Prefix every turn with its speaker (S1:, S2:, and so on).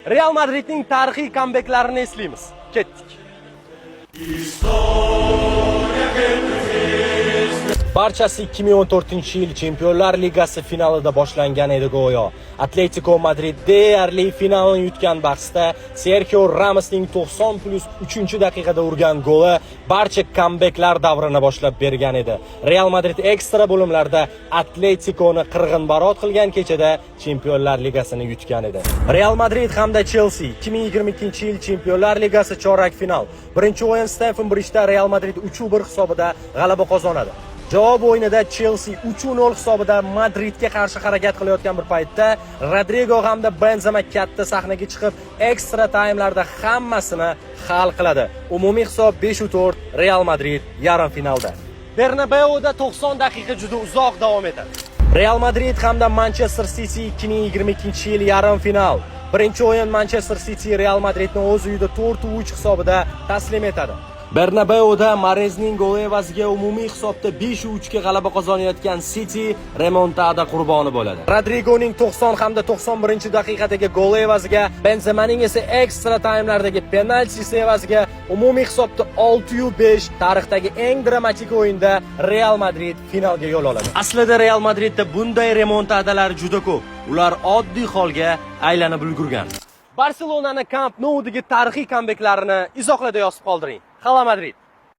S1: Real Madridning tarixiy kambeklarini eslaymiz. Ketdik. Barchasi 2014-yil Chempionlar Ligasi finalida boshlangan edi go'yo. Atletico Madrid deyarli finalni yutgan bahsda Serxio Ramosning 90 plus 3-daqiqada urgan goli barcha kambeklar davrini boshlab bergan edi. Real Madrid ekstra bo'limlarda Atleticoni qirg'inbarot qilgan kechada Chempionlar Ligasini yutgan edi. Real Madrid hamda Chelsea, 2022-yil Chempionlar Ligasi chorak final. Birinchi o'yin Stamford Bridgeda Real Madrid 3-1 hisobida g'alaba qozonadi. Javob o'yinida Chelsea 3-0 hisobida Madridga qarshi harakat qilayotgan bir paytda Rodrigo hamda Benzema katta sahnaga chiqib, ekstra taymlarda hammasini hal qiladi. Umumiy hisob 5-4, Real Madrid yarim finalda. Bernabeuda 90 daqiqa juda uzoq davom etadi. Real Madrid hamda Manchester City, 2022-yil yarim final. Birinchi o'yin Manchester City Real Madridni o'z uyida 4-3 hisobida taslim etadi. Bernabeuda Mahrezning goli evaziga umumiy hisobda 5-3 ga g'alaba qozonayotgan City remontada qurboni bo'ladi. Rodrigoning 90 hamda 91-daqiqadagi goli evaziga, Benzemaning esa ekstra taymlardagi penaltisi evaziga umumiy hisobda 6-5 tarixdagi eng dramatik o'yinda Real Madrid finalga yo'l oladi. Aslida Real Madridda bunday remontadalar juda ko'p. Ular oddiy holga aylanib ulgurgan. Barselonani Camp Noudagi tarixiy kambeklarini izohlarda yozib qoldiring. Hala Madrid!